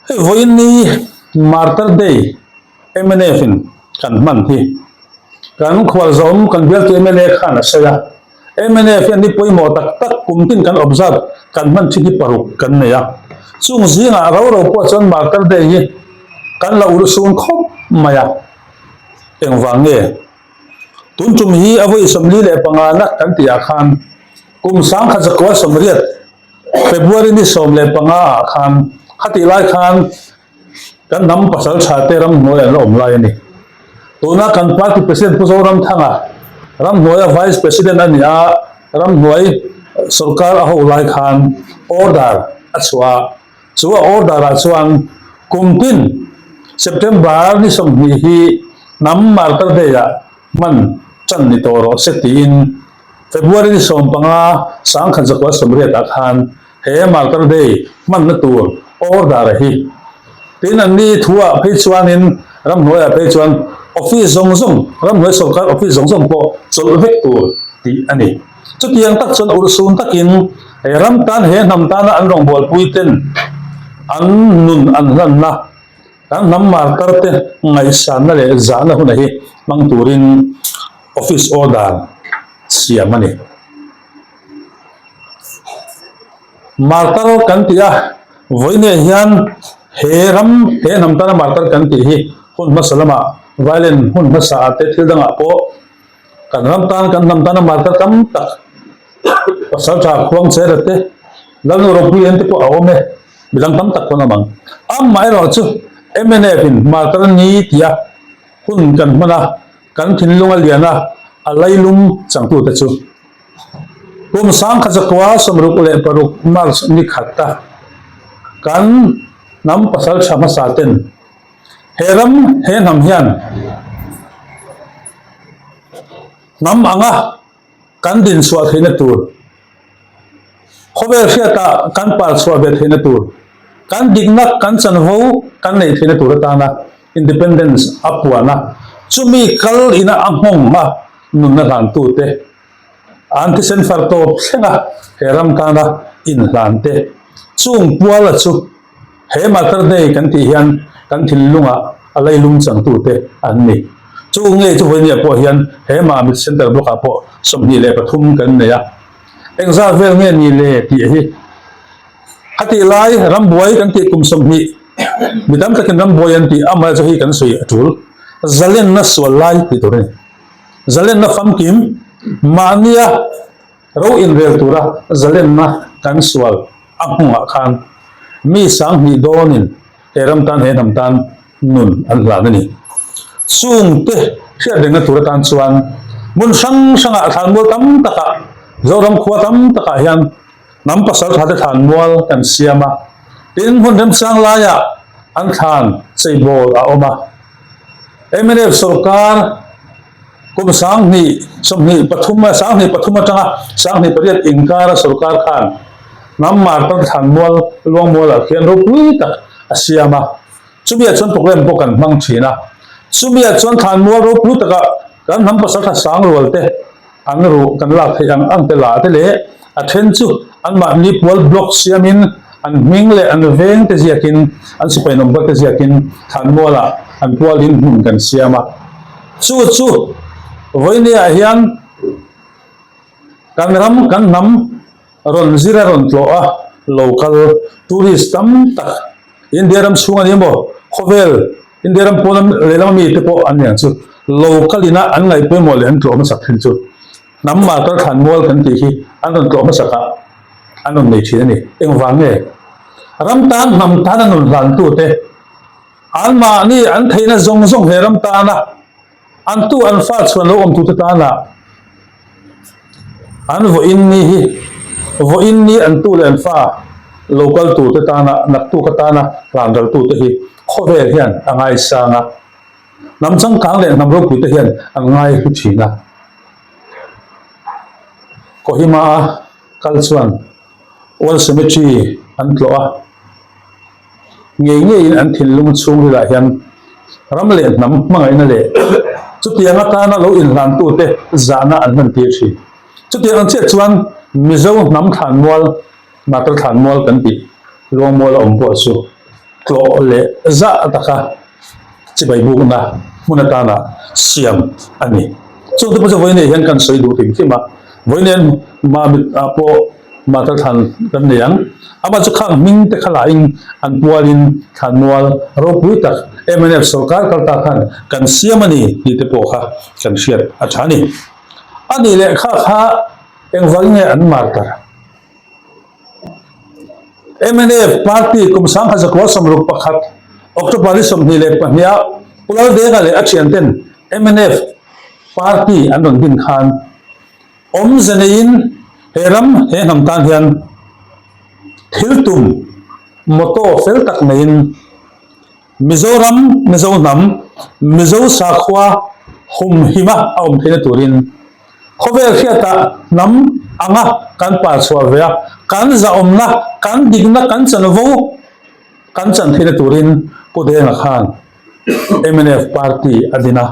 Hei vawiin ni Martyr Day mnf in kan hman hi kan khualzawm kan bialtu mla khan a sawi a, mnf hian ni pawimawh tak tak kum tin kan observe kan hman thin hi paruk kan nei a, chung zingah ro ro pawh chuan Martyr Day hi kan la urhsun khawp mai a, engvang nge? Tun tum hi a vawi 45 na kan tihah khan kum 1980 February ni 15 ah khan khatih lai khan kan hnam pasal tha te ramhnuai an la awm lai a ni. Tuna kan party president Pu Zoramthanga ramhnuaia vice president a ni a, ramhnuai sorkar a ho lai khan order a chhuah a, chu a order ah chuan kum tin September ni 20 hi hnam martyr day ah hman tan ni tawh rawh se tiin February ni 15 1980 ah khan he Martyr Day hmanna tur order hi tin an ni thuah phei chuanin ramhnuaiah phei chuan office zawng zawng ramhnuai sorkar office zawng zawng pawh chawlh vek tur tih a ni. Chutiang tak chuan urhsun takin he ram tan he hnam tana an rawngbawlpui ten an nun an hlanna kan hnam martar te ngaihsanna leh zahna huna hi hmang turin office order siam a ni. Martar kan tih a, vawiinah hian he ram he hnam tana martar kan tih hi hun hmasa lamah violent hun hmasa ah te thil dangah pawh kan ram tan kan hnam tana martar tam tak pasal tha khuang chera te Lalnu Ropuian te pawh a awm e, midang tam tak pawh an awm ang. Amaherawhchu chu mnf in martar ni tia hun kan hman a, kan thinlung a lian a, a lailum changtute chu kum 1966 March ni khata kan hnam pasal tha hmasa ten he ram he hnam hian hnam anga kan din chhuah theihna tur Khawvel hriatah kan par chhuah ve theihna tur, kan dikna kan chanvo kan neih theihna tur atana Independence a puan a, chumi kal ina a nghawng a nunna hlantute, an thisen far tawp thlenga he ram tana inhlante chung puala chu he Martyr Day kan tih hian kan thinlungah a leilung changtute an ni. Chu ngei chu vawinia pawh hian he Mamit Centre Block-ah pawh 23 kan nei a. Engzat vel nge ni le tih hi a tih lai rambuai kan tih kum 20 mi tam takin rambuai an tih amaherawh chu hei kan sawi a tul zalenna sual lai tih tur a ni. Zalenna famkim mahnia ro inrel tura zalenna kan sual a hmungah khan mi 2000 dawnin he ram tan he hnam tan nun an hlan a ni. Chungte hriat rengna tur atan chuan hmun hrang hrangah thlanmual tam takah Zoram khua tam takah hian hnam pasal thate thlanmual kan siam a, tin hmun remchang laiah an thlan cheibawl a awm a. Mnf sorkar kum 2023 2023 atanga 2008 inkara sorkar khan hnam martar thlanmual luangmualah khian ropui tak a siam a. Chumi ah chuan program pawh kan hmang thin a, chumi ah chuan thlanmual ropui takah kan hnam pasaltha sang rual te an ruh kan lak theih ang ang te la te leh a then chu anmahni pual block siamin an hming leh an veng te ziakin an sipai number te ziakin thlanmual ah an pualin hmun kan siam a. Chu chu vawinia ah hian kan ram kan hnam rawn zir a rawn tlawh a, local tourist tam tak India ram chhung a ni emaw khawvel India ram pawn lehlam ami te pawh an ni ang chu local ina an ngaih pawimawh leh an tlawh hmasak thin chu hnam martar thlanmual kan tih hi an rawn tlawh hmasak ah an rawn nei thin a ni. Engvang nge ram tan hnam tan a nun hlantu te anmahni an theihna zawng zawng he ram tana An tu an fa chhuan lo awmtute tana an vawiin ni hi vawiin ni an tu leh an fa lo kal turte tana naktuk atana hlan raltute hi khawvel hian a ngaisang a, hnam changkang leh hnam ropuite hian an ngai hlu thin a. Kohima a kal chuan World Cemetery an tlawh a. Ngei ngeiin an thinlung chhungrilah hian ram leh hnam hmangaihna leh chutiang atana lo inhlantute zahna an hmantir thin. Chutiang ang chiah chuan Mizo hnam thlanmual, Martar thlanmual kan tih Luangmual a awm pawh chu. tlawh leh zah taka chibai bukna hmun atana siam a ni. Chung te pawh chu vawiin hian kan sawi duh hrim hrim a, vawiin hian Mamit ah pawh Martar thlan kan nei ang. Amah chu khang hming te kha lahin an pualin thlanmual ropui tak mnf sorkar kal ta khan kan siam a ni tih te pawh kha kan hriat a tha a ni. A nih leh kha kha engvangin nge an martar? Mnf party kum 1961 October ni 22 ah Pu Laldenga leh a thianten mnf party an rawn din khan awmze neiin he ram he hnam tan hian thil tum motto fel tak neiin Mizoram, Mizo hnam, Mizo sakhua humhima a awm theihna turin khawvel hriatah hnam anga kan par chhuah ve a, kan zahawmna, kan dikna, kan chanvo kan chan theihna turin Pu Denga khan mnf party a din a.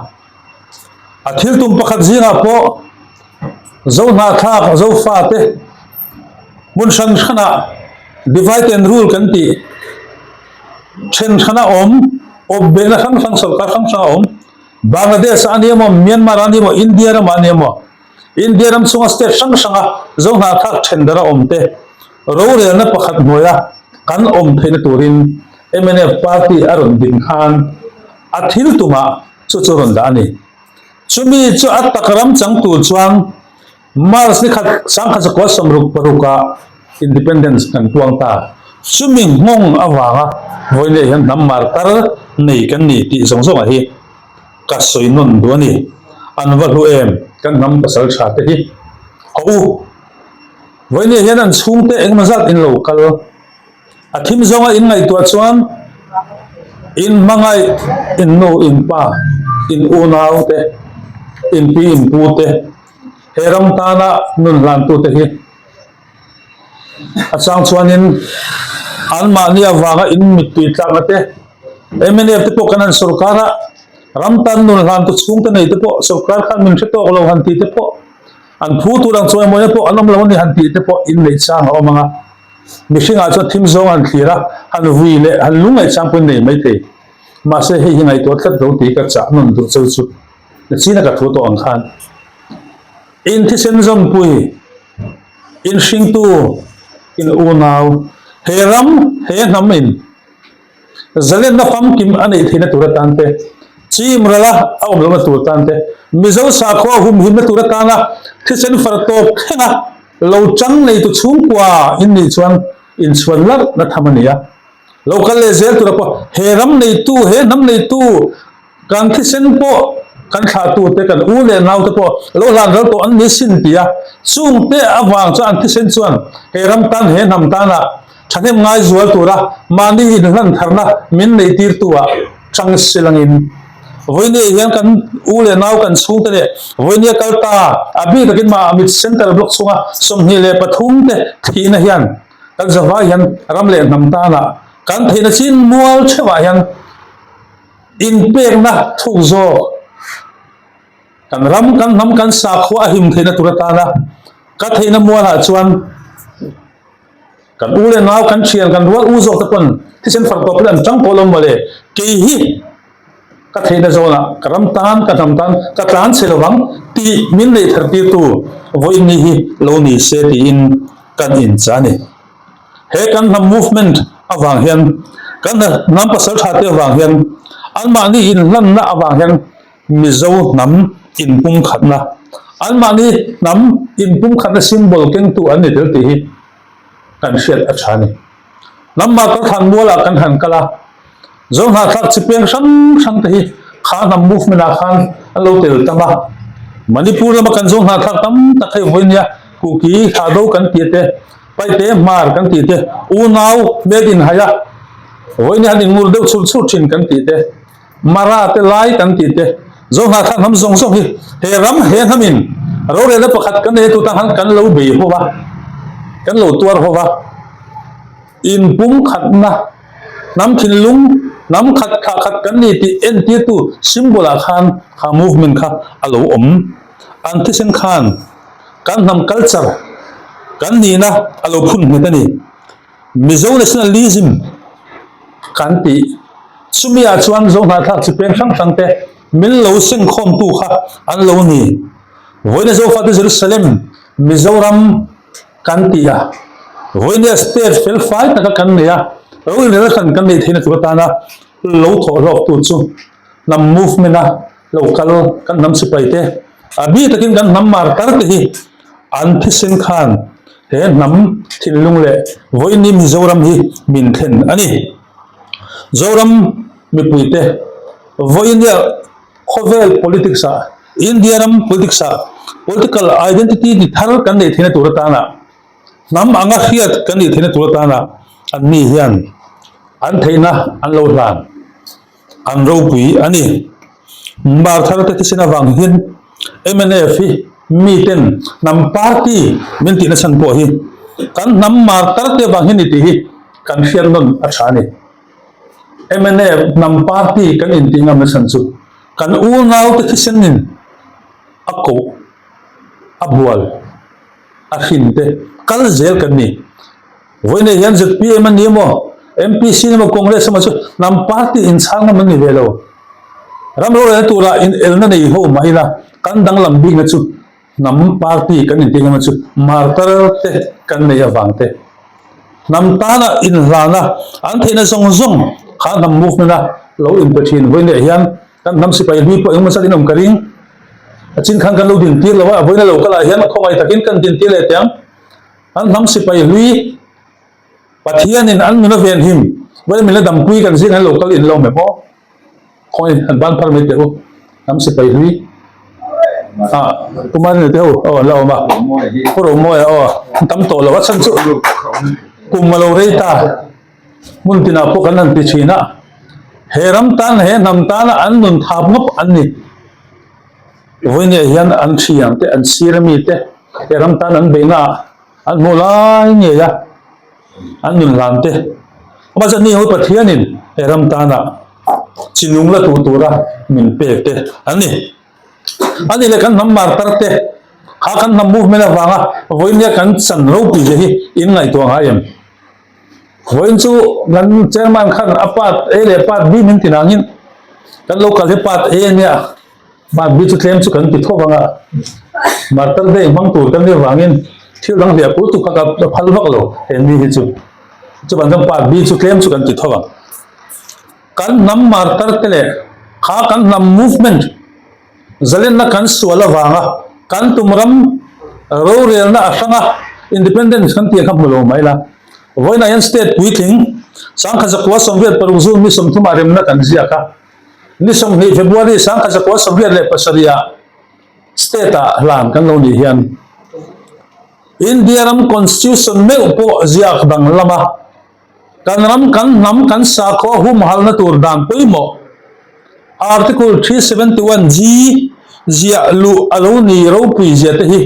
A thil tum pakhat zingah pawh Zohnahthlak, Zofate hmun hran hranah divide and rule kan tih Then hrana awm, awpbehna hrang hrang sorkar hrang hrang a awm. Bangladesh ah a ni emaw, Myanmar ah a ni emaw, India ramah a ni emaw, India ram chhunga state hrang hranga Zohnahthlak then dara awm te rorelna pakhat hnuaia kan awm theihna turin mnf party a rawn din khan a thil tumah chu chu rawn dah a ni. Chumi chu a tak ram chang tur chuan March ni khat 1966 ah Independence kan puang ta. Chumi nghawng avanga vawiin leh hian hnam martar nei kan ni tih zawng zawngah hi ka sawi nawn duh a ni. An va hlu em kan hnam pasal tha te hi. Haw u, vawiin leh hian an chhungte engemaw zat in lo kal. A thim zawnga in ngaihtuah chuan in hmangaih, in nu, in pa, in unau te, in pi, in pu te, He ram tana nun hlantute hi a chang chuanin anmahni avanga in mittui tlakna te, mnf te pawh kan han sorkar a, ram tan nun hlantu chhungte nei te pawh sorkar khan min hre tawk lo han tih te pawh, an phu tur ang chawimawina pawh an awm lo a ni han tih te pawh inneih chang a awm ang a. Mihringah chuan thim zawng han thlir a, han vui leh han lungngaih chang pawhin nei maithei. Mahse hei hi ngaihtuah tlat lo tih ka chah nawn duh cheu chu. Nachina ka thu tawh ang khan in thisen zawmpui, in hringtu, in unau, he ram, he hnam in zalenna famkim a neih theihna tur atan te, chim rala a awm lohna tur atan te, Mizo sakhua humhimna tur atana thisen far tawp thlenga lo chang neitu chhungkua in nih chuan inchhuan larhna tham a ni a. Lo kal leh zel tura pawh he ram neitu, he hnam neitu, Kan thisen pawh kan thlahtute, kan u leh naute pawh lo hlan ral tawh an ni sin ti a, chungte avang chuan an thisen chuan he ram tan, he hnam tana thahnem ngai zual tura mahni inhlan tharna min neihtirtu ah chang silangin vawinia hian kan u leh nau kan chhungte leh vawinia kal ta a bik takin Mamit Central Block chhunga 23 te thihna hian kan zavai hian ram leh hnam tana kan theihna chin mual theuhah hian Inpekna thuk zawk, kan ram, kan hnam, kan sakhua a him theihna tur atana ka theihna mualah chuan kan u leh nau, kan thian, kan rual u zawk te pawn thisen far tawp hi an tang pawh lo mawle. Kei hi ka theihna zawnah ka ram tan, ka hnam tan ka tlan chhe lovang tih min neih thar tirtu vawiin hi lo ni se tiin kan incha a ni. He kan hnam movement avang hian, kan hnam pasal tha te avang hian, anmahni inhlanna avang hian Mizo hnam inpumkhatna, anmahni hnam inpumkhatna symbol kengtu an ni tel tih hi kan hriat a tha a ni. Hnam Martar Thlanmualah kan han kal a, Zohnahthlak chi peng hrang hrang te hi kha hnam movement ah khan an lo tel tam a, Manipur lama kan Zohnahthlak tam tak hei vawi nia Kuki Thado kan tih te, Paite Hmar kan tih te, unau made in haia vawi nia han inmur deuh chhur chhur thin kan tih te, Mara te Lai kan tih te, Zohnahthlak hnam zawng zawng hi he ram he hnamin rorelna pakhat kan nei tu tan khan kan lo bei ho va, kan lo tuar ho va. Inpumkhatna, hnam thinlung, hnam khat thlah khat kan ni tih entirtu symbol ah khan kha movement kha a lo awm. An thisen khan kan hnam culture kan nihna a lo phun nghet a ni. Mizo nationalism. kan tih. Chumi-ah chuan Zohnahthlak chi peng hrang hrang te min lo sengkhawmtu kha an lo ni. Vawiina Zofate Jerusalem, Mizoram kan tih a, vawiina state felfai taka kan nei a, ro inrel hran kan neih theihna tur atana lo thawh hlawktu chu hnam movement-a lo kal kan hnam sipai te, a bik takin kan hnam martar te hi an thisen khan he hnam thinlung leh vawiini Mizoram hi min thlen a ni. Zoram mipuite vawiinia khawvel politics ah, India ram politics ah political identity ni thar kan neih theihna tur atana hnam anga hriat kan nih theihna tur atana an ni hian an theihna an lo hlan an ropui a ni. Mar thar te thisen avang hian mnf hi miten hnam party min tihna chhan pawh hi kan hnam mar tar te avang hian ni tih hi kan hriat nawn a tha a ni. Mnf hnam party kan intih ngamna chhan chu kan unau te thisen in a koh a bual a hrin te kal zel kan ni. Vawiinah hian zpm a ni emaw, MPC ni emaw, Congress emaw chu hnam party inchhang ngam an ni ve lo. Ram rorelna tura inelna nei ho mah ila kan danglam bikna chu hnam party kan intih ngam chu martar te kan nei avang te. Hnam tana inhlana an theihna zawng zawng kha hnam movement a lo inpe thin. Vawiinah hian kan hnam sipai hlui pawh engemaw zat in awm ka ring. A chin khan kan lo dintir lo a, vawiina lo kalah hian khawngaih takin kan dintir leh teh ang. An hnam sipai hlui Pathianin an nun a ven him, Vawi min la dampui kan zing an lo kal in lo meh maw? Khawi an ban phar mai teh u, hnam sipai hlui ah Kumar ni te ho aw an la awm a, Pu Romawi aw an tam tawh lo a chhan chu kum a lo rei ta, hmun tinah pawh kan han ti thin a, he ram tan he hnam tana an nun thap ngawp an ni. Vawinia hian an thiam te, an sir ami te he ram tan an beihna ah an hmuh lai ngei a, an nun hlan te. Amah ni ho Pathianin he ram tana chi nung la tur tura min pek te an ni. A ni leh kan hnam martar te kha kan hnam movement avanga vawinia kan chan ropui zia hi in ngaihtuah ngai em? Vawiin chu kan chairman khan a part A leh part B min ti nangin kan lo kal hi part A ania. Part B chu tlem chu kan ti thawk ang a, Martar Day hmang tur kan nih avangin thil dang hliah pul tuk kha ka phal vak lo he ni hi chu. Chuvang chuan Part B chu tlem chu kan ti thawk ang. Kan hnam Martar te leh kha kan hnam movement zalenna kan sual avanga kan tum ram rorelna a hranga independence kan tih kha hmu lo mai la. Vawiinah hian state puitling 1986 June ni 30 ah remna kan ziak a. Ni 20 February 1987 ah state ah hlan kan lo nih hian India ram constitution meuh pawh ziak danglam a, kan ram kan hnam kan sakhua humhalna tur dan pawimawh Article 371 G ziah luh a lo ni ropui zia te hi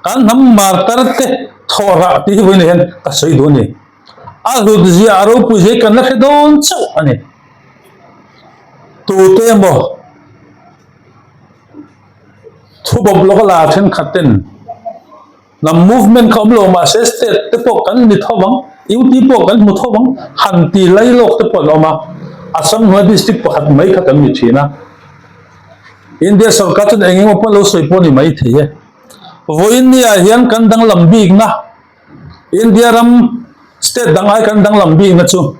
kan hnam martar te thawhrah tih hi vawiinah hian ka sawi duh a ni. A hlut zia a ropui zia hi kan la hre dawn chauh a ni. Tute emaw thu bawp lawk a la thenkhat ten hnam movement kha awm lo mahse state te pawh kan ni tho vang, UT pawh kan hmu tho vang han ti lai lawk te pawh an awm a, Assam hnuai district pakhat mai kha kan ni thin a, India sorkar chuan eng emaw pawh lo sawi pawh a ni maithei e. Vawiin niah hian kan danglam bikna India ram state dang ai kan danglam bikna chu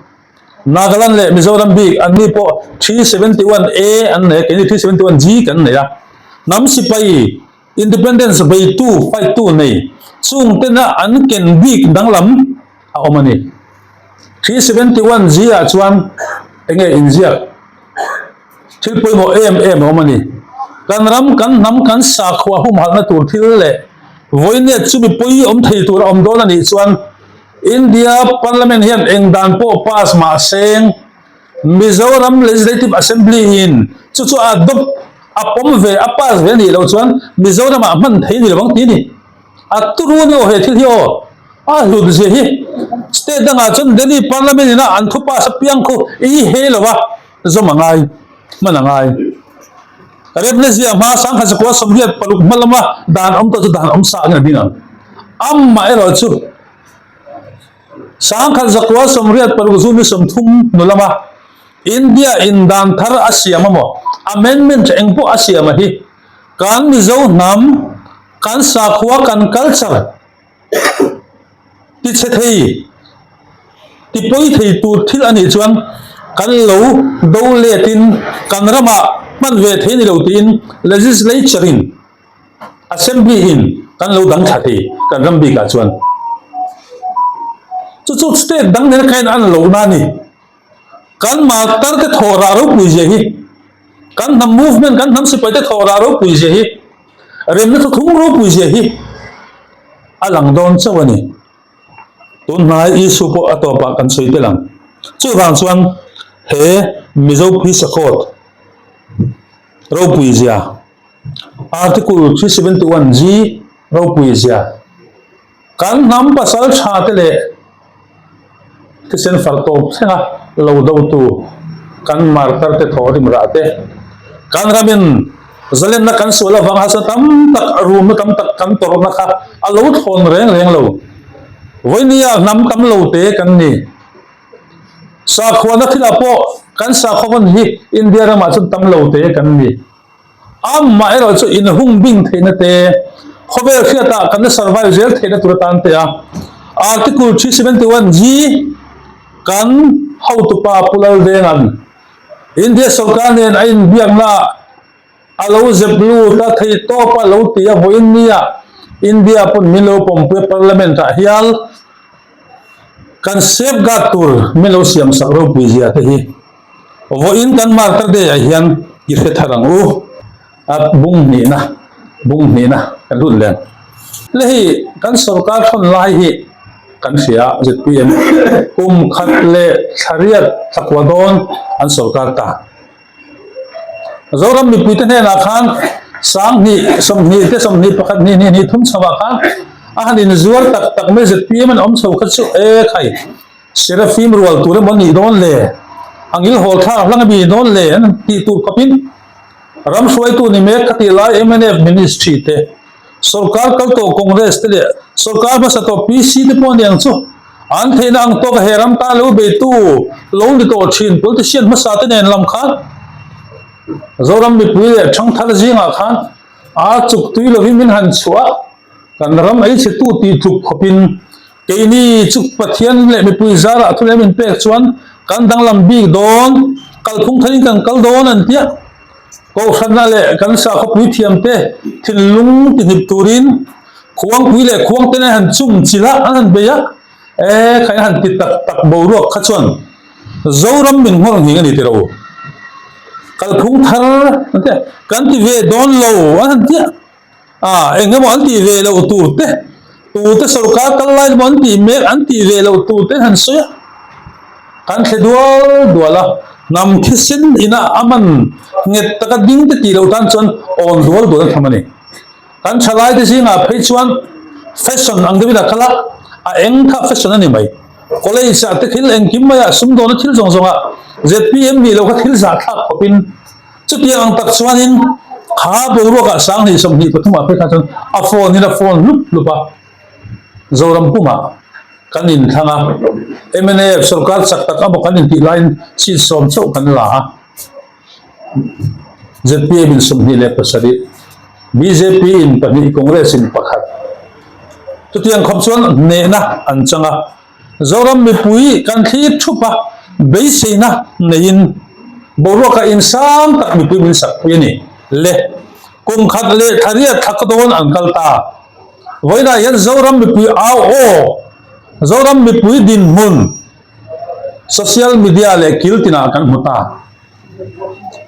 Nagaland leh Mizoram bik an ni pawh 371 A an nei a, keini 371 G kan nei a. Hnam sipai independence beitu, fight tu nei chung tena an ken bik danglam a awm a ni. 371 G ah chuan enge inziak thil pawimawh em em a awm a ni. Kan ram, kan hnam, kan sakhua humhalhna tur thil leh vawinet chu mipui awm thei tur a awm dawn a nih chuan India Parliament hian eng dan pawh pass mah seng, Mizoram Legislative Assembly in chu chu a adopt, a pawm ve, a pass ve a nih loh chuan Mizoram ah hman thei ni lo ang tih a ni. A turu ni aw he thil hi aw, a hlut zia hi. State dangah chuan Delhi Parliament in a an thu pass apiang khu i he lo a, zawm a ngai, hman a ngai. Remna zia hma 1986 hma lama dan awm tawh chu dan awm sa angin a ding ang. Amaherawhchu. 1986 June ni 30 hnu lama India in dan thar a siam amaw, amendment eng pawh a siam a hi kan Mizo hnam, kan sakhua, kan culture tichhe thei, tipawi thei tur thil a nih chuan kan lo do letin kan ramah hman ve thei a ni lo tiin legislature in Assembly in kan lo dang thla thei kan ram bikah chuan chu chu state dang nena khain an lo na a ni. Kan martar te thawh rah ropui zia hi, kan hnam movement, kan hnam sipai te thawh rah ropui zia hi, remna thuthung ropui zia hi a lang dawn chauh a ni. Tun hnai issue pawh a tawpah kan sawi tel ang. Chuvang chuan he Mizo Peace Accord ropui zia, Article 371 G ropui zia, Kan hnam pasal tha te leh thisen far tawp thlenga lo dotu kan martar te thaw rim rah te, kan ramin zalenna kan sual avang hasa tam tak rumna tam tak kan tawrhna kha a lo thlawn reng reng lo. Vawinia hnam tam lo te kan ni. Sakhuana thilah pawh kan sakhaw vawn hi India ramah chuan tam lo te kan ni. Amah erawh chu inhung bing theihna te, khawvel hriatah kan la survive zel theihna tur atan te a, Article 371 G kan hotupa Pu Laldenga'n India sorkar nen a inbiakna a lo zep lut a, thei tawp a lo ti a, vawiin nia India pawn min lo pawmpui a Parliament ah hial kan safeguard tur min lo siamsak ropui zia te hi. Vawiin kan Martyr Day ah hian i hre thar ang u. A bung hnihna, bung hnihna kan lut leh ang. Le hei kan sorkar thawn lai hi kan hria a, zpm kum khat leh thla riat thla kua dawn an sorkar ta. Zoram mipuite hnenah khan 20 20 te 21 hnih hnih hnih thum chho ah khan a han inzuar tak tak mai zpm an awm chho kha chu e khai. Serafim rual tur emaw nih dawn le, a ngil hawl thlak hlang emaw nih dawn le an tih tur khawpin ram hruaitu ni mek kha tih lai mnf ministry te, sorkar kal tawh Congress te leh sorkar hmasa tawh PC te pawh aniang chu an theihna ang tawka he ram tan lo beitu lo ni tawh thin politician hmasa te nen lam khan Zoram mipui leh thangthar zingah khan a chuk tui lovin min han chhuah a, kan ram ei chhetu tih tluk khawpin Keini chu Pathian leh mipui zarah thu leh min pek chuan kan danglam bik dawn, kalphung tharin kan kal dawn an tia. Kohhranna leh kan sakhawpui thiamte thinlung tihnip turin khuangpui leh khuangten an han chum chilh a, an han bei a, e kha an han ti tak tak boruak kha chuan Zoram min nghawr nghing a ni tiro. Kalphung thar an tia, kan ti ve dawn lo an han tia. A, eng emaw an tih ve loh tur te, tute sorkar kal lai emaw an tih mek an tih ve loh tur te han sawi a, kan thle dual dual a, hnam thisen ina a man nghet taka ding te tih loh tan chuan awn dual dual a tham a ni. Kan thalai te zingah phei chuan fashion ang deuhin a kal a, a eng kha fashion a ni mai. College ah te thil engkim maiah sumdawna thil zawng zawngah zpm nih loh kha thil zahthlak khawpin Chutiang ang tak chuanin kha boruakah 20 23 ah phei kha chuan a phone in a phone hlup hlup a, Zoram pumah kan inthlang a, mnf sorkar chak tak amaw kan intih laiin seat sawm chauh kan la a, zpm in 27, bjp in pahnih, Congress in pakhat. Chutiang khawp chuan hnehna an chang a. Zoram mipui kan thlir thup a, beiseina neiin boruaka insang tak mipui min sakpui a ni. Le, kum khat leh thla riat thla ka dawn an kal ta. Vawiinah hian Zoram mipui au aw, Zoram mipui dinhmun social media leh kil tinah kan hmu ta.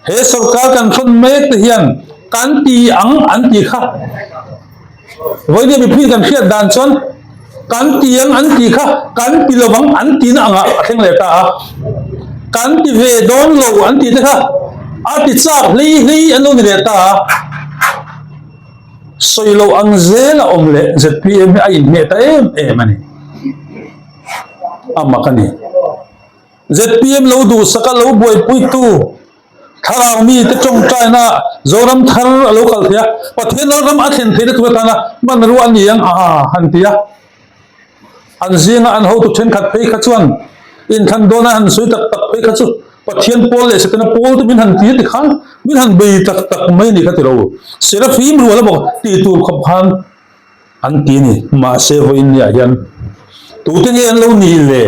He sorkar kan thawn mek te hian kan ti ang an ti kha. Vawinia mipui kan hriat dan chuan kan ti ang an ti kha kan ti lovang an ti na angah a thleng leh ta a. Kan ti ve dawn lo an ti te kha a ti chak hlei hlei an lo ni leh ta a. Sawi lo ang zel a awm leh zpm hi a inhmeh ta em em a ni. A mak a ni. Zpm lo duhsaka lo buaipuitu thlarau mite tawngtaina Zoram thar a lo kal thei a, Pathian Lalram a thlen theihna tur atana hmanrua a ni ang a han ti a. An zinga an hotu thenkhat phei kha chuan inthlan dawna han sawi tak tak phei kha chu Pathian pawl leh Setana pawl te min han ti a ti khan min han bei tak tak mai a ni kha ti lo. Serafim rual a bawk tih tur khawp khan an ti a ni. Mahse vawiin niah hian tute nge an lo nih le?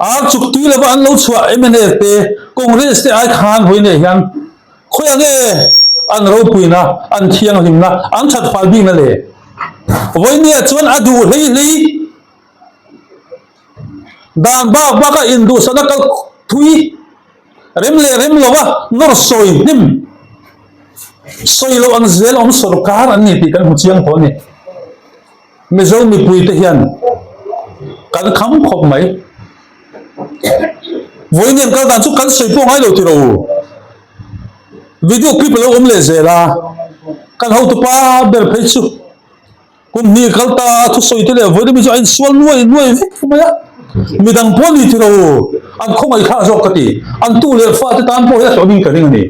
Ar chuk tui lova an lo chhuah mnf te, Congress te ai khan vawiin niah hian Khawiah nge an ropuina, an thianghlimna, an that fal bikna le? Vawinia chuan a duh hlei hlei dan bak baka induhsakna kal thui rem leh rem lova nawr sawi hnem sawi loh ang zel awm sorkar an ni tih kan hmu chiang tawh a ni. Mizo mipuite hian kan kham khawp mai. Vawiin kal dan chu kan sawi pawh ngai lo tiro u. Video clip a lo awm leh zel a, kan hotupa ber phei chu kum hnih kal ta a thusawi te leh vawiin ami chu a insual nuai nuai vek mai a. Midang pawh ni tiro u, an khawngaihthlak zawk ka ti. An tu leh fate tan pawh hi a hlawhning ka ring a ni.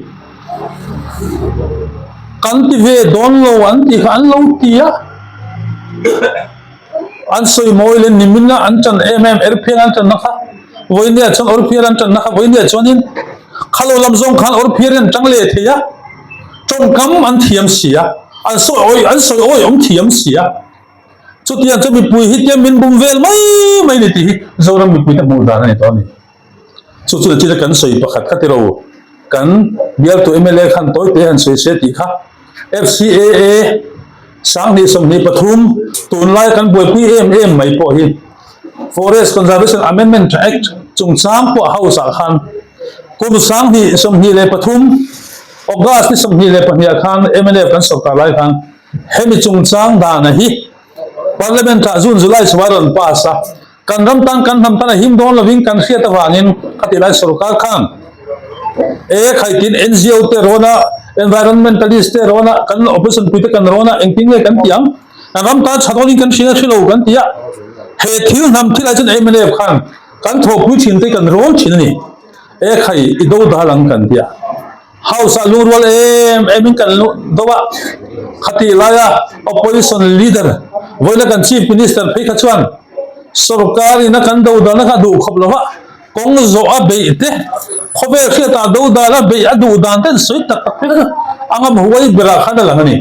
Kan ti ve dawn lo an tih kha an lo ti a, an sawi mawi leh nimin a an ṭan em em erphian an ṭanna kha vawinia chuan awrphiar an ṭanna kha vawinia chuanin khalo lam zawng khan awrphiar hi an ṭang leh thei a, ṭawngkam an thiam si a, an sawi awi an sawi awi awm thiam si a, chutiang chu mipui hi tia min bum vel mai mai ni tih hi Zoram mipuite hmuh dan a ni tawh a ni. Chu chu thil kan sawi pakhat kha tiro kan bialtu mla khan tawite han sawi se tih kha FCAA 2023 tunlai kan buaipui em em mai pawh hi Forest Conservation Amendment Act chungchang pawh House ah khan kum 2023 August ni 22 ah khan mla kan sorkar lai khan hemi chungchang dana hi Parliament ah June July chhuah a rawn pass a. Kan ram tan kan hnam tan a him dawn lovin kan hriat avangin khatih lai sorkar khan e khaitin NGO te rawn a, environmentalist te rawn a, kan opposition pui te kan rawn a, engtin nge kan tih ang? Kan ram tan tha dawnin kan hria hri lo kan ti a, he thil hnam thil ah chuan mnf khan kan thawhpui thin te kan rawn thin a ni. E khai i do dal ang kan ti a. House ah lungrual em em in kan luh do a, khatih laia opposition leader vawiina kan chief minister phei kha chuan sorkar ina kan do dalna kha a duh khawp lo a, kawng zawh a beih te, khawvel hriatah do dal a beih a duh dan te an sawi tak tak phei kha chu a ngam huai berah khan a lang a ni.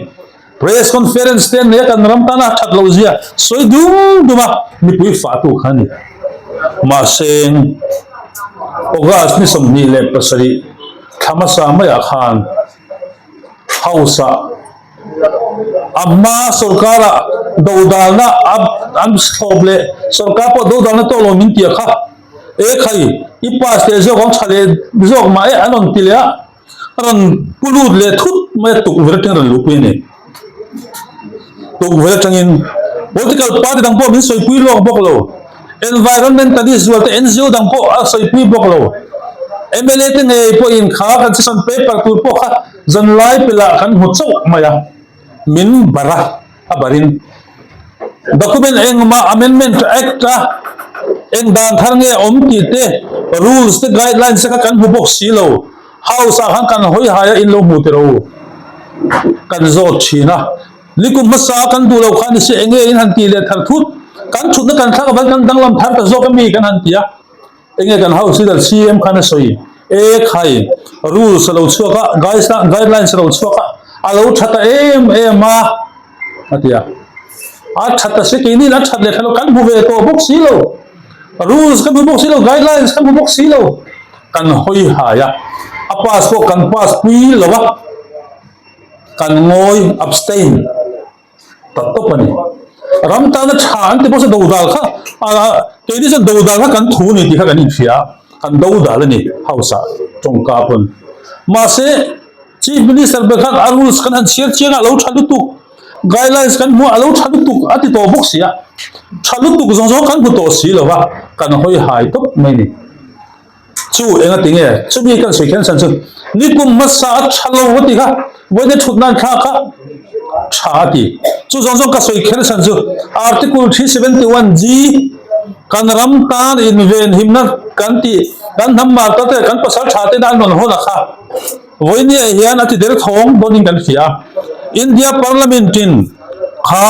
Press conference te an nei a, kan ram tana that loh zia sawi dum dum a, mipui fahtu kha a ni. Mahse, August ni 27 thla hmasa maiah khan House-ah a hma sorkara dodalna an thlawp leh sorkar pawh dodalna tawh lo min tia kha, E khai, i pass leh zawk ang tha leh zawk mah e an rawn ti leh a. A rawn pu lut leh thut mai a, tukverh atangin a rawn luhpui a ni. Tukverh atangin political party dang pawh min sawipui lawk bawk lo, environmentalist zual te NGO dang pawh a sawipui bawk lo. Mla te ngei pawhin kha kan session paper tur pawh kha zanlai pelah kan hmu chauh mai a, min bar a, a barin document engmah amendment act a eng dan thar nge awm tih te rules te guidelines te kha kan hmu bawk si lo house ah khan kan hawi hai a in lo hmu teh rawh u kan zawt thin a nikum hmasa kan duh loh kha ni se enge in han tih leh thar thut kan thutna kan thlak avang kan danglam thar ta zawk ami kan han ti a. Enge kan house leader CM khan a sawi? E khai, rules a lo chhuak a, guidelines a lo chhuak a, a lo tha ta em em a, a ti a. A tha ta si keini a that leh tha lo kan hmu ve tawh bawk si lo. Rules kan hmu bawk si lo, guidelines kan hmu bawk si lo. Kan hawi hai a, a pass pawh kan pass pui lo a, kan ngawi, abstain. Ta tawp a ni. Ram tana tha an ti bawk se dodal kha keini chuan dodal kha kan thu a ni tih kha kan inhria a, kan dodal a ni house ah tawngka pawn. Mahse Chief Minister ber khan a rules kan han chhiar chiang a, a lo tha lutuk, guidelines kan hmu a, a lo tha lutuk a ti tawh bawk si a, tha lutuk zawng zawng kan hmu tawh si lo va, kan hawi hai tawp mai a ni. Chu enga ti nge? Chumi kan sawi khen chhan chu nikum hmasa a tha lo a ti kha, vawiin thut nan thla kha tha a ti. Chu zawng zawng ka sawi kher chhan chu Article 371 G kan ram tan invenhimna kan tih kan hnam marta te kan pasal tha te an rawn hawn a kha vawiin hian a ti der thawng dawnin kan hria. India Parliament in kha.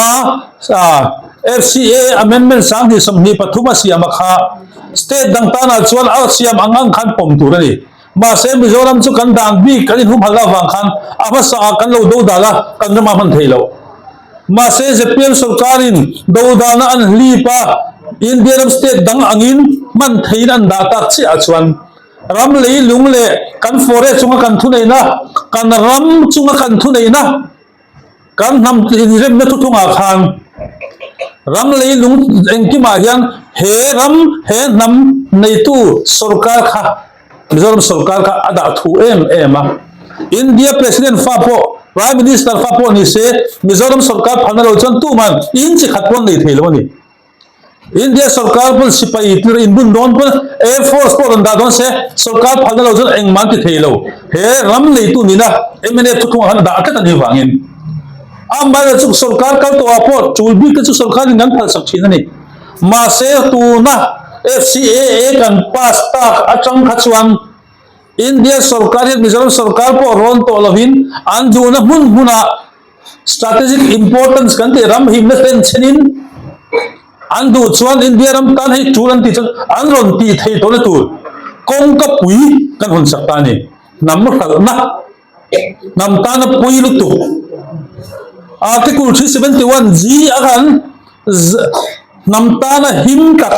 FCA Amendment 2023 a siam a kha state dang tanah chuan a siam ang ang khan pawm tur a ni. Mahse Mizoram chu kan dan bik kan inhumhalh avang khan a hmasa ah kan lo dodal a, kan ram a hman thei lo. Mahse zpm sorkarin dodalna an hlip a, India ram state dang angin hman theiin an dah tak chiah ah chuan ram leilung leh kan forest chunga kan thuneihna, kan ram chunga kan thuneihna, Kan hnam inremna thuthungah khan ram leilung engkimah hian he ram, he hnam neitu sorkar kha, Mizoram sorkar kha a dah thu em em a. India President fa pawh, Prime Minister fa pawh ni se, Mizoram sorkar phalna lo chuan tuman in chi khat pawh an nei thei lo a ni. India sorkar pawn sipai tir inbun dawn pawn Air Force pawh rawn dah dawn se sorkar phalna lo chuan engmah an ti thei lo. He ram neitu nihna mnf thuthlungah khan a dah tlat a nih vangin amaherawhchu chu sorkar kal tawhah pawh tul bik te chu sorkarin kan phalsak thin a ni. Mahse tuna FCAA kan pass tak atang kha chuan India sorkar hian Mizoram sorkar pawh rawn tawh lovin an duhna hmun hmunah Strategic importance kan tih ram himna ten chenin an duh chuan India ram tan hei tul an tih chuan an rawn tih thei tawhna tur kawngka pui kan hawn sak ta a ni. Hnam hralhna, hnam tana pui lutuk. Article 371 G a khan hnam tana him tak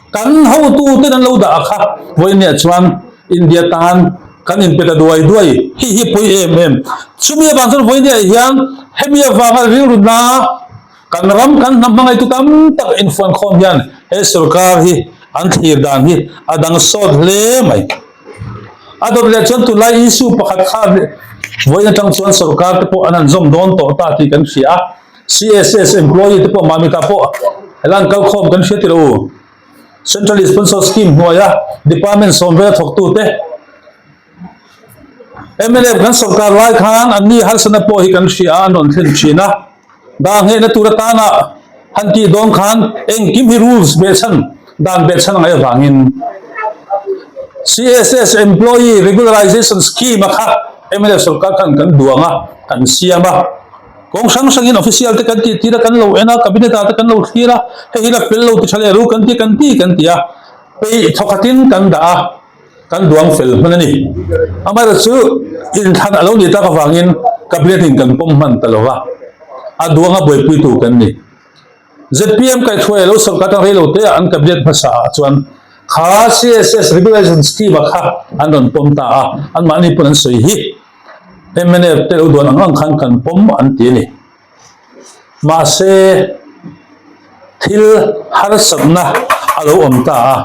kan hotuten an lo dah a kha vawiin chuan India tan kan inpe ta duai duai hi hi pui em em. Chumi avang chuan vawinia hian hemi avanga rilru na kan ram kan hnam hmangaitu tam tak infuan khawm hian he sorkar hi an thlir dan hi a dang sawt hle mai. A dawt leh chuan tunlai issue pakhat kha vawiin atang chuan sorkar te pawh an han zawm dawn tawh ta tih kan hria a, CSS employee te pawh Mamita pawh helai an kalkhawm kan hria tilo u. Central Sponsor Scheme hnuaia Department sawm vela thawktute mnf kan sawrkar lai khan anni harsatna pawh hi kan hria a, an rawn thlen thin a. Dah nghehna tur atana han tih dawn khan engkim hi rules behchhan, dan behchhan a ngaih avangin CSS Employee Regularization Scheme a kha mnf sawrkar khan kan duang a, kan siam a. Kawng hrang hrangin official te kan tih tir a, kan lo en a, cabinet ah te kan lo thlir a, hei hi la fel lo ti tha leh ru kan ti kan ti kan ti a, peih thawkhatin kan dah a, kan duang fel hman a ni. Amaherawhchu inthlan a lo nih tak avangin cabinet in kan pawm hman ta lo va, a duang a buaipuitu kan ni. Zpm kaihhruai a lo sawrkar tang rei lo te ah an cabinet hmasa ah chuan kha CSS Regularization Scheme ah kha an rawn pawm ta a, anmahni pawn an sawi hi. Mnf te lo duan ang ang khan kan pawm an ti a ni. Mahse, thil harsatna a lo awm ta a.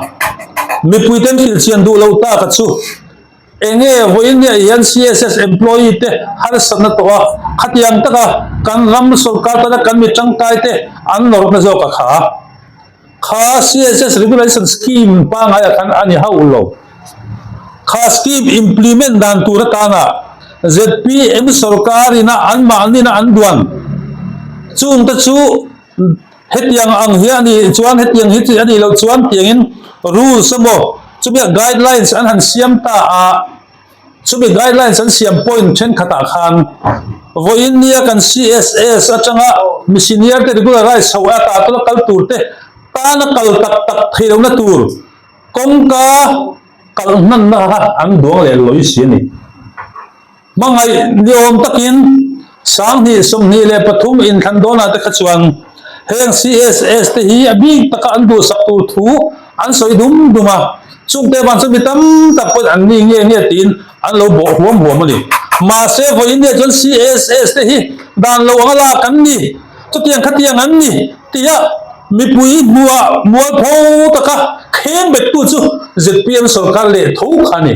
Mipuiten thil chian duh lo taka chu enge vawiin nia hian CSS employee te harsatna tawh a, khatiang taka kan ram sorkar tana kan mi tangkai te an nawrhna zawk a kha. Kha CSS Regulation Scheme pangngai ah khan a ni hauh lo. Kha scheme implement dan tur atana zpm sorkar ina anmahni ina an duan chung te chu hetiang ang hi a nih chuan hetiang hi a nih loh chuan tiangin rules emaw chumi guidelines an han siam ta a. Chumi guidelines an siam point thenkhatah khan vawiin nia kan CSS atanga mi senior te regularize chho a tah tawla kal tur te tana kal tak tak theih lohna tur kawngka kalh hmanna kha an duang leh lawi si a ni. Hmangaih ni awm takin 2023 inthlan dawnah te kha chuan heng CSS te hi a bik taka an duhsak tur thu an sawi dum dum a. Chungte vang chuan mi tam tak pawhin an ni nge nge tiin an lo bawh huam huam a ni. Mahse, vawiin nia chuan CSS te hi dan lo anga lak an ni, chutiang khatiang an ni tia mipui hmuah mualpho taka kheng bettu chu zpm sorkar leh tho kha a ni.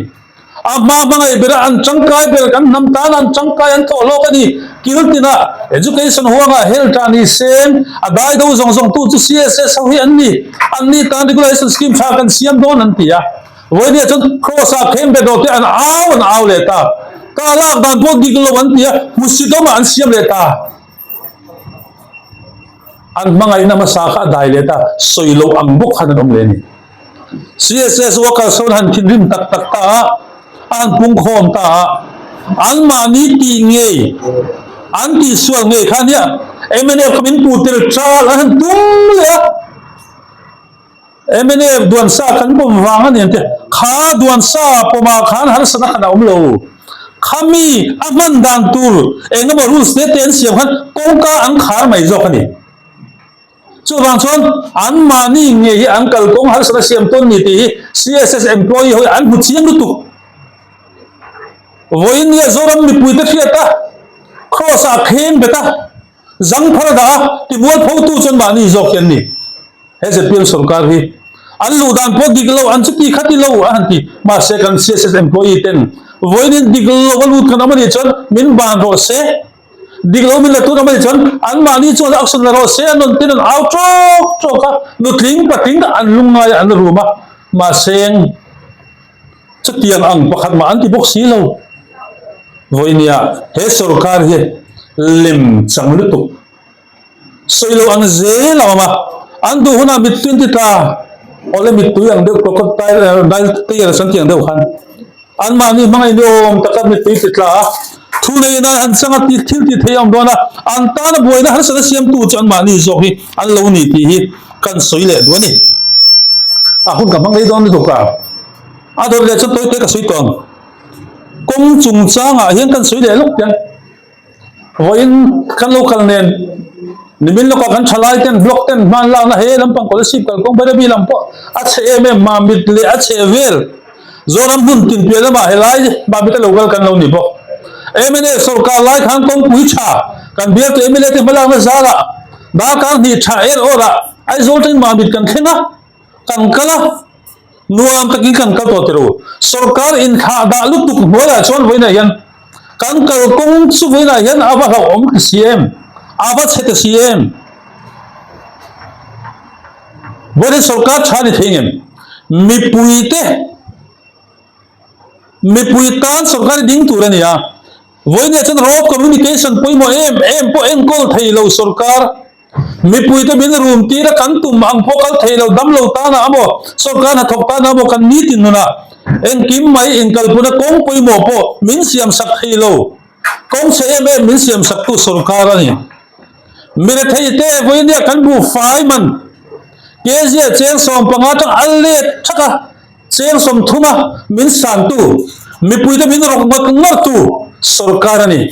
A hma hmangaih bera an tangkai ber kan hnam tan an tangkai an thawh hlawk a ni. Kil tinah Education huangah health ah ni seng a dai do zawng zawng tu chu CSS ho hi an ni. An ni tan regulation scheme tha kan siam dawn an ti a. Vawinia chuan cross ah kheng bet rawh te an au an au leh ta. Ka lak dan pawh dik lo an ti a, hmusit awmah an siam leh ta. An hmangaihna hmasa kha a dai leh ta, sawi loh ang bawk khan an awm leh a ni. CSS workers ho han thinrim tak tak ta a, a han pungkhawm ta a, anmahni tih ngei, an tihsual ngei kha nia. Mnf kha min puh tel ṭal an han tum leh a. Mnf duansa kan pawm vang a ni an ti a, kha duansa pawmah khan harsatna khan a awm lo. Khami a hman dan tur eng emaw rules te te an siam khan kawngka an khar mai zawk a ni. Chuvang chuan anmahni ngei hi an kalkawng harsatna siam tawn ni tih hi CSS employee ho hi an hmu chiang lutuk. Vawiin nia Zoram mipuite hriat a, Kraws ah kheng bet a, zangphar a dah a, timualphotu chuan mahni zawk hi an ni. He zpm sorkar hi an luh dan pawh dik lo, an chuti kha ti lo a han ti. Mahse kan CSS employee ten vawiin dik lo a lut kan awm a nih chuan min ban rawh se, dik lo min la tun awm a nih chuan anmahni chuan action la rawh se an rawn tin an au tawk tawk a, nutling patling an lungngai a an rum a, mahse chutiang ang pakhat mah an ti bawk si lo. Vawinia he sorkar hi lem chang lutuk. Sawi lo ang zel a awm a, an duh hunah mittui an ti tla, awle mittui ang deuh crocodile tears an tih ang deuh khan anmahni hmangaih ni awm taka mittui ti tla a, thu nei nan an changa tih thil tih theih a awm dawn a, an tana buaina harsatna siamtu chu anmahni zawk hi an lo ni tih hi kan sawi leh duh a ni. A hun ka hmang rei dawn lutuk a, a dawt leh chuan tawi tawi ka sawi tawh ang. Kawng chungchangah hian kan sawi leh lawk teh ang. Vawiin kan lo kal nen nimin lawkah kan thalai ten block ten hman lakna he lampang scholarship kalkawng Bairabi lam pawh a chhe em em Mamit leh a chhe vel Zoram hmun tin piah lamah helai Mamit a lo kal kan lo ni bawk. Mnf sorkar lai khan kawngpui tha kan bialtu mla te hmalakna zarah darkar hnih tha er awrah Aizawl tangin Mamit kan thleng a kan kal a. Nuam takin kan kal tawh teh u. Sorkar inthlah dah lutuk hnuaiah chuan vawiinah hian kan kalkawng chu vawiinah hian a va hlauhawm ta si em? A va chhe ta si em? Vawiin sorkar tha ni thei ngem? Mipuite mipui tan sorkar hi ding tur a ni a. Vawiinah chuan road communication pawimawh em em pawh enkawl thei lo sorkar Mipuite min rum tir a kan tum ang pawh kal thei lo dam lo tan ah amaw, sorkar hnathawk tan ah amaw kan nitin nun ah engkim mai inkalpuna kawng pawimawh pawh min siam sak thei lo. Kawng chhe em em min siam sak tu sorkar a ni. Mirethei te vawinia kan buhfai man kezia cheng 15 tang a let thak a. Cheng 30 a min santu, mipuite min rawk ngawt ngawrtu sorkar a ni.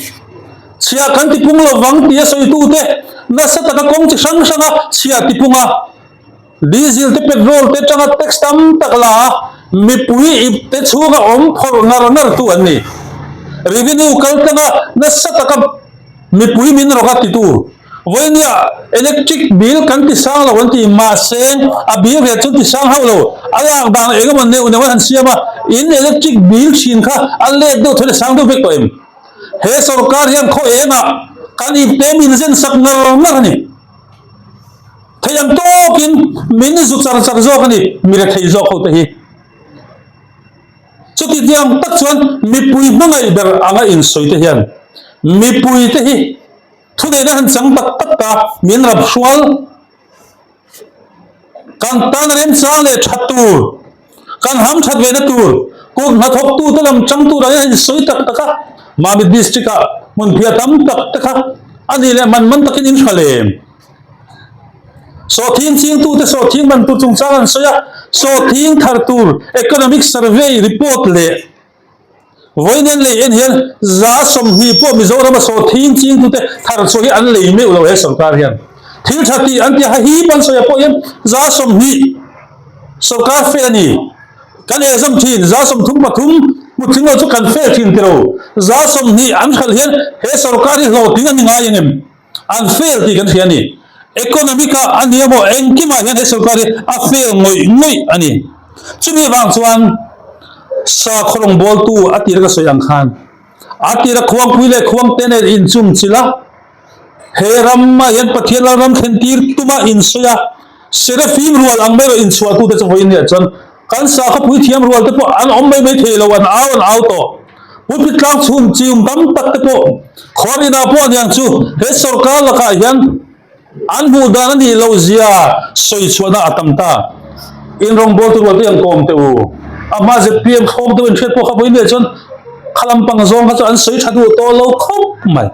Chhia kan tipung lovang tia sawitute nasa taka kawng chi hrang hranga chhia tipung a, diesel te petrol te tanga tax tam tak la a, mipui ip te chhunga awm phawrh ngar ngartu an ni. Revenue kal tlanga nasa taka mipui min rawk a titu. Vawinia electric bill kan ti sang lo an ti, mahse a bill riat chu an ti sang hauh lo. A lak dan eng emaw neuh neuh an han siam a, in electric bill thin kha a let deuh thawin a sang deuh vek tawh em? He sorkar hian khaw engah kan ipte min zen sak ngar ngar a ni. Thei ang tawkin min zu char char zawk a ni, mi rethei zawk ho te hi. Chuti tiang tak chuan mipui hmangaih ber anga insawi te hian mipui te hi Thuneihna han chang tak tak ta, min rap hrual. Kan tan remchang leh that tur, kan ham that vena tur, kut hnathawktute lam chang tur angin a insawi tak tak a. Mamit District-ah hmunphiah tam tak te kha a nih leh man man takin in hra lem. Sawhthing chingtute sawhthing man tur chungchang an sawi a, sawhthing thar tur Economic Survey report leh Vawiin an lei en hian 20% pawh Mizorama sawhthing chingtute thar chhuah hi an lei meuh lo he sorkar hian. Thil tha tih an ti a, hip an sawi ah pawh hian 20% sorkar fail a ni. Kan exam thin 33% hmu tling lo chu kan fail thin ti lo. 20% an hralh hian he sorkar hi hlawhtling a ni ngai ang em? An fail tih kan hria a ni. Economic ah a ni emaw engkimah hian he sorkar hi a fail ngawih ngawih a ni. Chumi avang chuan sakhaw rawngbawltu a tira ka sawi ang khan a tira khuangpui leh khuangte nen inchung chilh a, he ramah hian Pathian lalram thlen tir tuma insawi a, Serafim rual ang mai erawh inchhuahtute chu vawiin leh chuan kan sakhaw puithiam rual te pawh an awm mai mai thei lo, an au an au tawh. Pulpit tlang chhun chium tam tak te pawh khuar inah pawh aniang chu he sorkar lakah hian an hmuh dan a nih loh zia sawi chhuahna a tam ta. In rawngbawltu rual te an kawm teh u. A hma zpm thlawm deuh in hriat pawh kha vawiin leh chuan kha lampang zawng kha chu an sawi tha duh tawh lo khawp mai.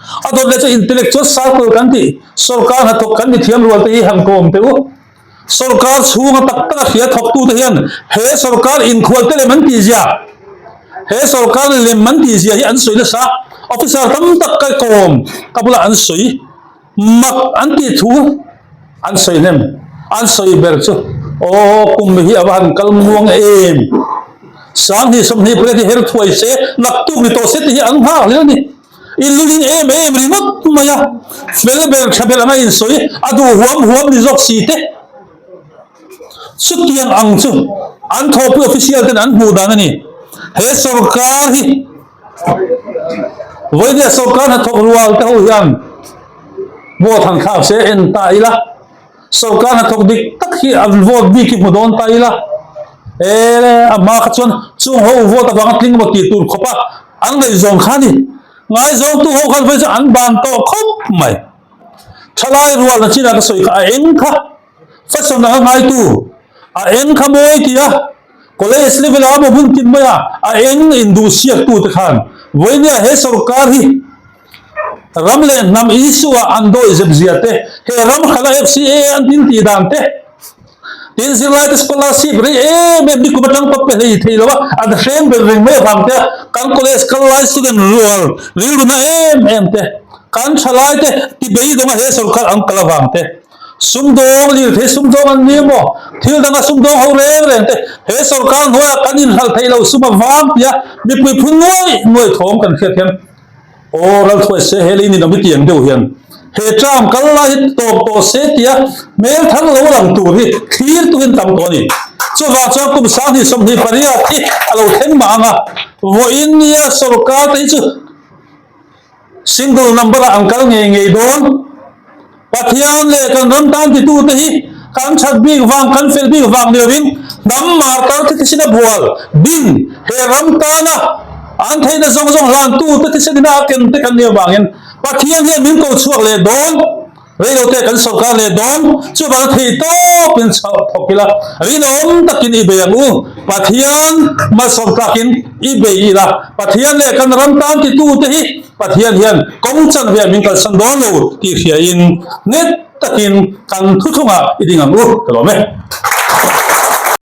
A dawt leh chu intellectual circle kan tih, sorkar hnathawk kan mithiam rual te hi han kawm teh u. Sorkar chhunga tak taka hria thawktute hian he sorkar inkhualte lem an tihzia, he sorkar lem an tihzia hi an sawi nasa. Officer tam tak ka kawm ka bulah an sawi, mak an tih thu an sawi hnem. An sawi ber chu, Aw kum hi a va han kal muang em? 20 28 hi her thuai se, naktuk ni tawh se tih hi an nghak hle a ni. I luling em em ringawt mai a, fel ber tha ber anga insawi a duh huam huam ni zawk si te. Chutiang ang chu an thawhpui official ten an hmuh dan a ni. He sorkar hi vawinia sorkar hnathawk rual te ho hian vote han thlak se en ta ila. Sorkar hnathawk dik tak hi an vote bik hi hmu dawn ta ila, e a hma kha chuan chung ho vote avanga tling emaw tih tur khawpa an ngaihzawn kha a ni. Ngaizawngtu ho khan vawi chu an ban tawh khawp mai. Thalai rualna chinah ka sawi kha a eng kha fashion anga ngaitu, a eng kha mawi tia college level ah emaw hmun tin maia a eng induhsiaktu te khan vawinia he sorkar hi Ram leh hnam Isua an dawi zep zia te, he ram hrala FCA an thil tih dan te, tin zirlaite scholarship rei em em nikum atang pawh pe hlei thei lo a, an hreng ber reng mai avang te, kan college kal lai student rual rilru na em em te, kan thalai te ti beidawng a he sorkar an kal avang te, sumdawng lirthei sumdawng an ni emaw, thil danga sumdawng ho reng reng te, he sorkar hnuaiah kan inhralh theih lo sum avang tia mipui phun nuai nuai thawm kan hriat hian Aw Ralthuai se he lei ni lo hi tiang deuh hian he term kal lai hi tawp tawh se tia hmel thar lo lang tur hi thlir turin tam tawh a ni. Chuvang chuan kum 2028 hi a lo thleng mah ang a, vawiin nia sorkar te hi chu single number ah an kal ngei ngei dawn. Pathian leh kan ram tan titute hi kan that bik vang, kan fel bik vang ni lovin hnam martar te thisen a bual din he ram tana an theihna zawng zawng hlantute thisen ina a ken te kan nih avangin Pathian hian min ko chhuak leh dawn, reilote kan sorkar leh dawn, chuvanga theih tawpin chhoh thawk ila rinawm takin i bei ang u, Pathian malsawm tlakin i bei ila, Pathian leh kan ram tan titute hi Pathian hian kawng chanve ah min kalsan dawn lo tih hriain nghet takin kan thuthlungah i ding ang u, ka lawm e.